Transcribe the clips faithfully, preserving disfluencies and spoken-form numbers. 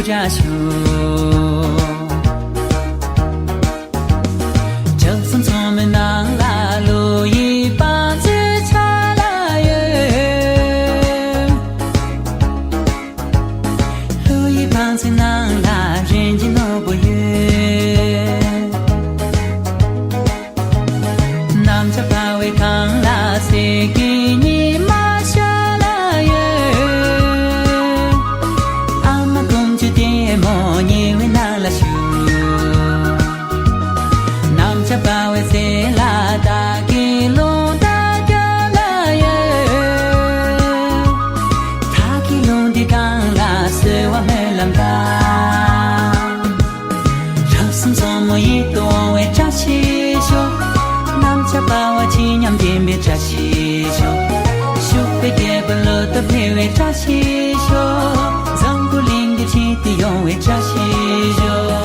བཀྲ་ཤིས་ཤོག། ལྕགས་ཟམ་མཚོ་མོའི་ནང་ལ་ཀླུ་ཡི་བང་མཛོད་ཆགས་ལ་ཡོད། ཀླུ་ཡི་བང་མཛོད་ནང་ལ་རིན་ཆེན་ནོར་བུ་ཡོད། གནམ་ལྕགས་འབར་བའི་སྒང་ལ་གསེར་གྱི་ཉི་མ་ཤར་ལ་ཡོད། ཨ་མ་དཀོན་མཆོག་ལྟད་མོ་ཉེ་བའི་ནང་ལ་བཞུགས། གནམ་ལྕགས་འབར་བའི་རྩེ་ལ་བདག་གི་རླུང་རྟ་རྒྱུག་ལ་ཡོད། བདག་གི་རླུང་རྟའི་སྒང་ལ་གསོལ་བ་སྨོན་ལམ་བཏབ། རབ་གསུམ་མཚོ་མོ་ཡིད་དུ་འོང་བའི་བཀྲ་ཤིས་ཤོག། གནམ་ལྕགས་འབར་བ་ཇི་སྙམ་བརྒྱན་པའི་བཀྲ་ཤིས་ཤོག། ཕྱུག་པའི་རྒྱལ་པོ་ལོ་ཏོག་འཕེལ་བའི་བཀྲ་ཤིས་ཤོག། འཛམ་བུ་གླིང་འདིར་ཆེས་མཐོར་ཡོང་བའི་བཀྲ་ཤིས་ཤོག།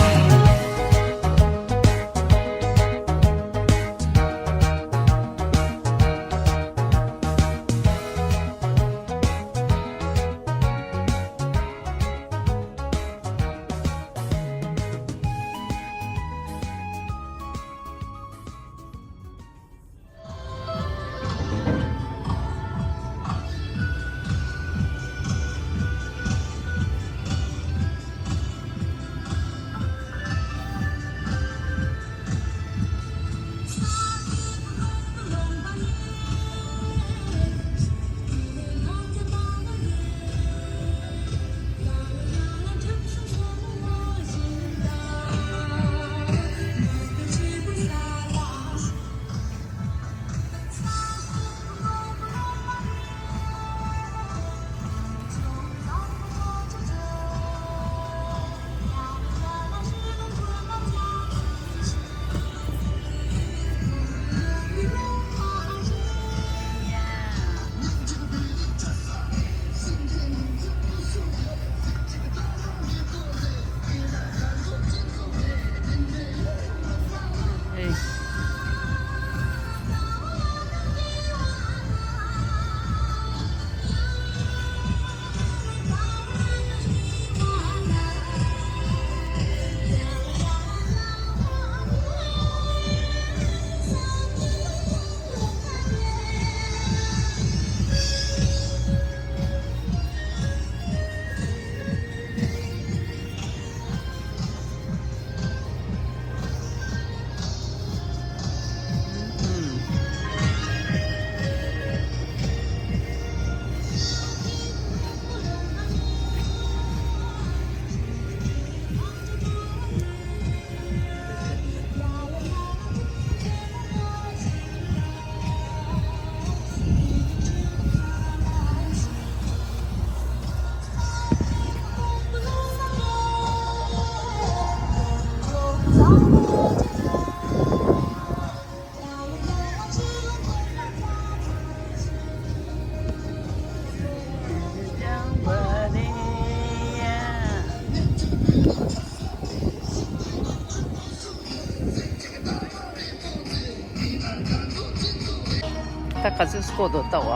ད་ག་ཚོད་སྐོར་འདུག་ལྟ་བ།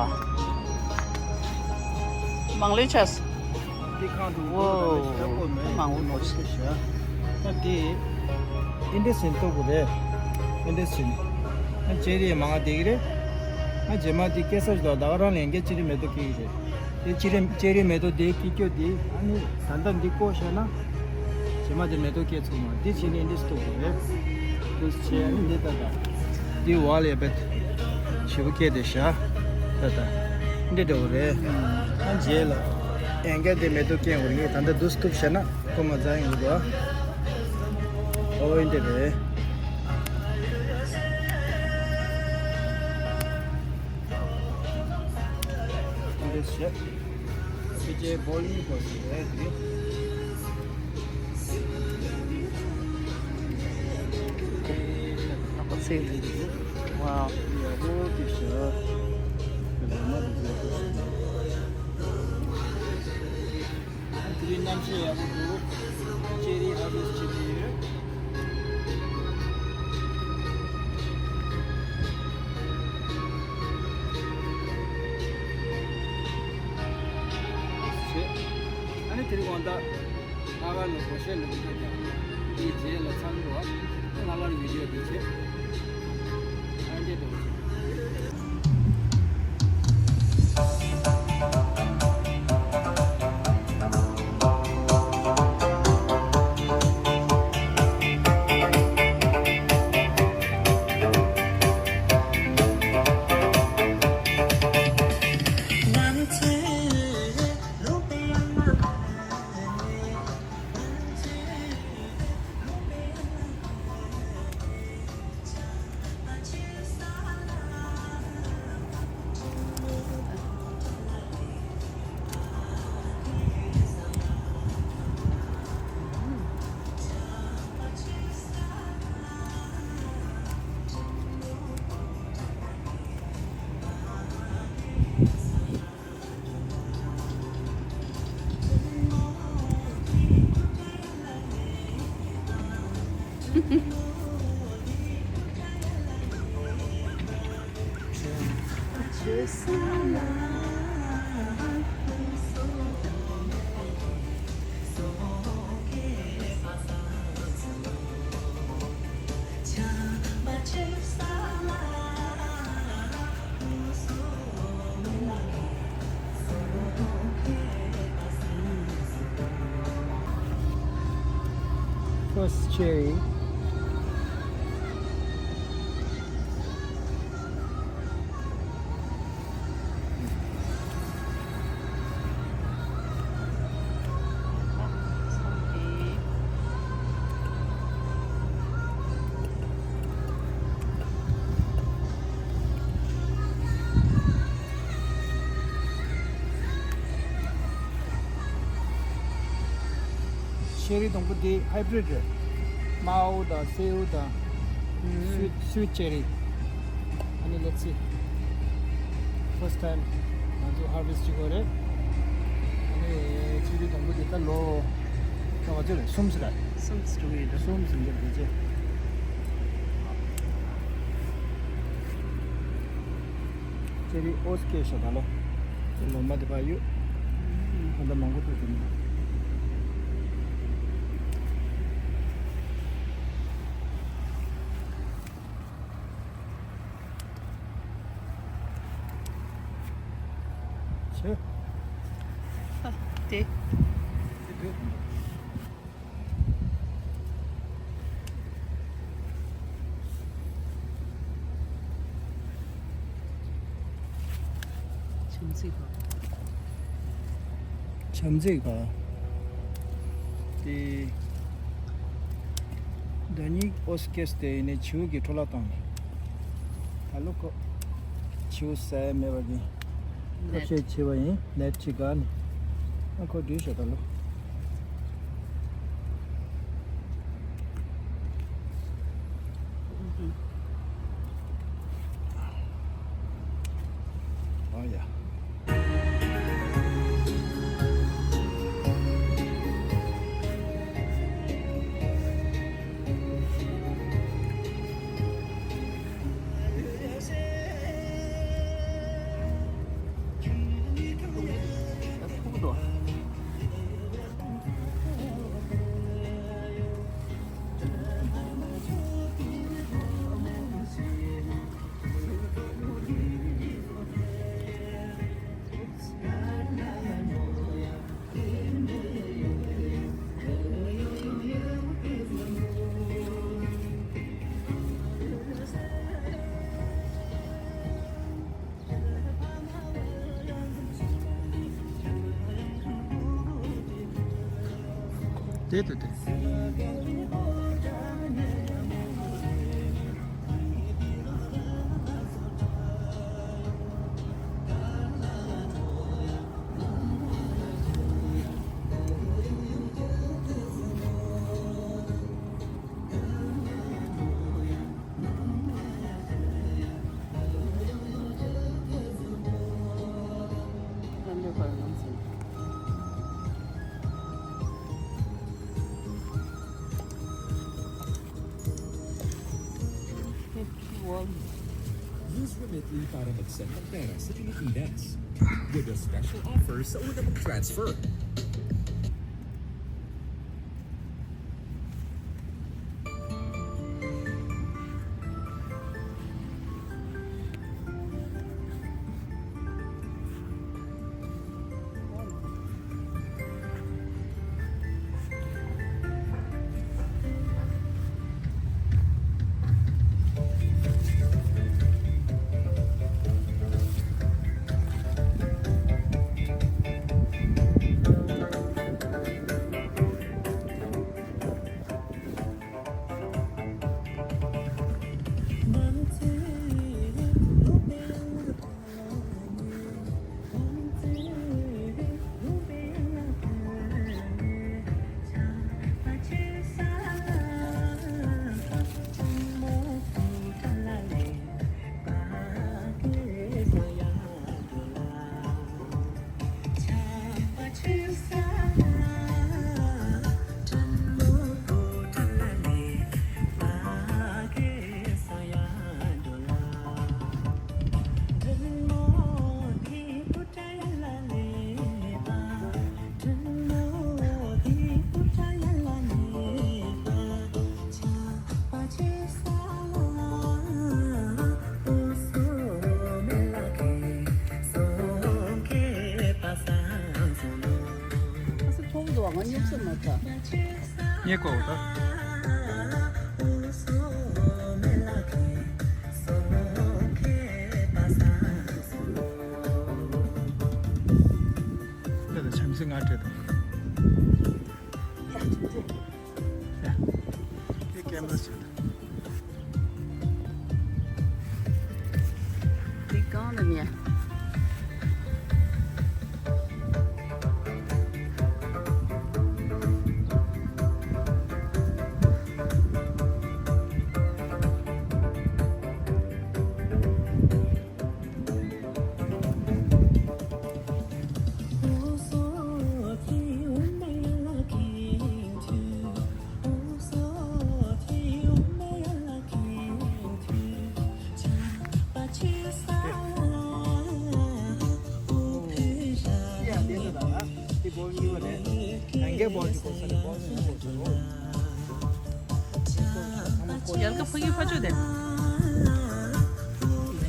མང་ལོས་ཆགས། འདི་ཁང་དུ་འོ། མང་པོ་འདུག་ཤག་ད་འདི་ཨིན་ཌི་སན་ལྟ་དགོས་རེད། ཨིན་ཌི་སན། ཨ་ཅེ་རི་མང་བསྡད་ཀྱི་རེད། ཨ་རྗེས་མ་འདི་སྐྱེ་ས་ཞིག་དང་ད་ག་རང་ལ་ཡན་གྱི་ཅེ་རི་མེ་ཏོག་སྐྱེ་གི་རེད། དེ་ཅེ་རི་ཅེ་རི་མེ་ཏོག་དེ་སྐྱེ་རྒྱུ་དེ་ཨ་ནི་ད་ལྟ་འདི་བཀོག་བཞག་ན། རྗེས་མ་དེ་མེ་ཏོག་སྐྱེ་ཚུགས་མ། འདི་བྱས་ནས་འདི་སྟུག་པོ་རེད། འདི་བྱས་ཨ་ནི་འདི་ལྟ་ད། འདི་བ་ལས་བེད། བྱིས་པོ་སྐྱེ་དེ་བཞག་ད་ད། འདི་འདྲ་བོ་རེད། ཨ་རྗེས་ལ། ཨེང་གལ་དེ་མེ་ཏོག་སྐྱེ་འོ་ངས་ད་ལྟ་འདི་སྟུག་བཞག་ན་ཁོ་མ་རྫ་ཡོང་གི་འདུག་ཨ། ཨོ་འདི་འདྲ་རེད། འདི་བྱས། ཕལ་ཆེར་བོ་ལིང་གོ་ཞིག་རེད་དེ། ཨ་ཙི། ཝའོ། ཡག་པོ་དེ་ཤ། དེ་ལས་མ་དེ་ཡག་པོ་ཞིག་རེད། དེ་རིང་གནམ་གཤིས་ཡག་པོ་འདུག་ཅེ་རི་ཨ་རུ་ཅེ་རི་ཡོད། ཨ་ནི་དེ་རིང་དགོང་དག་ལྷག་དཀར་ལ་སྒོར་གཞས་ལ་མི་འགྲོ་ཀྱང་། འདིའི་རྗེས་ལ་མཚམས་འགྲོ། ལྷག་དཀར་བི་ཌིའོ་འདི་བྱེད། ཨ་འདྲེ་འགྲོ། First cherry. ཆེ་རི་དང་པོ་དེ་hybrid རེད། དམར་པོ་དང་སེར་པོ་དང་sweet sweet cherry. ཨ་ནི་let's see. First time ང་ཚོ་harvest བྱེད་དགོས་རེད། ཨ་ནི་ཆེ་རི་དང་པོ་དེ་ད་ལོ་ད་བ་ཚོད་རེད། གསུམ་ཟེར་ར། གསུམ་ཟེར་གྱི་རེད། གསུམ་ཟིན་གྱི་རེད་ཅེ། ཆེ་རི་ཨོ་སི་ཀེ་ཤ་ད་ལོ། ལོ་མ་དེ་པ་ཡོད། ཁོ་ད་མང་པོ་ཐུག་གི་མི། ཆེ། ཨ། དེ། དེ་དེ། བྱམས་བརྩེ་ག་བྱམས་བརྩེ་ག་དེ། ཟླ་ཉིན་ཨོ་སི་ཀེ་སི་དེ་ཡིན་ནས་བྱིའུ་གི་འཕྲོ་བརླག་བཏང་ནས། ད་ལོ་ཁོ་བྱིའུ་ཟ་ཡ་མེད་པ་གི། ཁ་ཤས་བྱས་པ་ཡིན། ནེཊ་ཅིག་ག་ནི། ཨ་ཁོ་བྲིས་ཤག་ད་ལོ། ཨ་ཡ། དེ་དེ་དེ། Use Remitly para mag-send ng pera sa Pilipinas. With a special offer sa unang mag-transfer. ང་སྙོབ་ས་མ་ཐག་ངས་གོ་བ་ད། དེ་ལ་བྱམས་བརྩེ་ང་སྤྲད་དང་། ཡ། དེ་ཀེམ་ར་བྱེད། འདི་གང་ལ་ཉེ། ཡལ་ག་ཕ་གི་ཕ་ཆོས་དེ།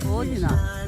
འོ་དེ་ན།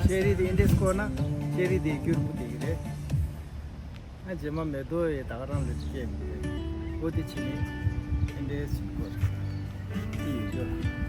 ཤེ་རི་དེ་འདྲས་བསྐོར་ན་ཤེ་རི་དེ་སྐྱུར་པོ་དེ་གི་རེད། ཨ་རྗེས་མ་མེ་ཏོག་ཡི་ད་ག་རང་ལ་སྐྱེས་མི་འདུག་འོ་དེ་ཕྱི་ནས་འདི་འདྲའི་ཟུག་གོ་དེ་ཡོད་རྒྱུ།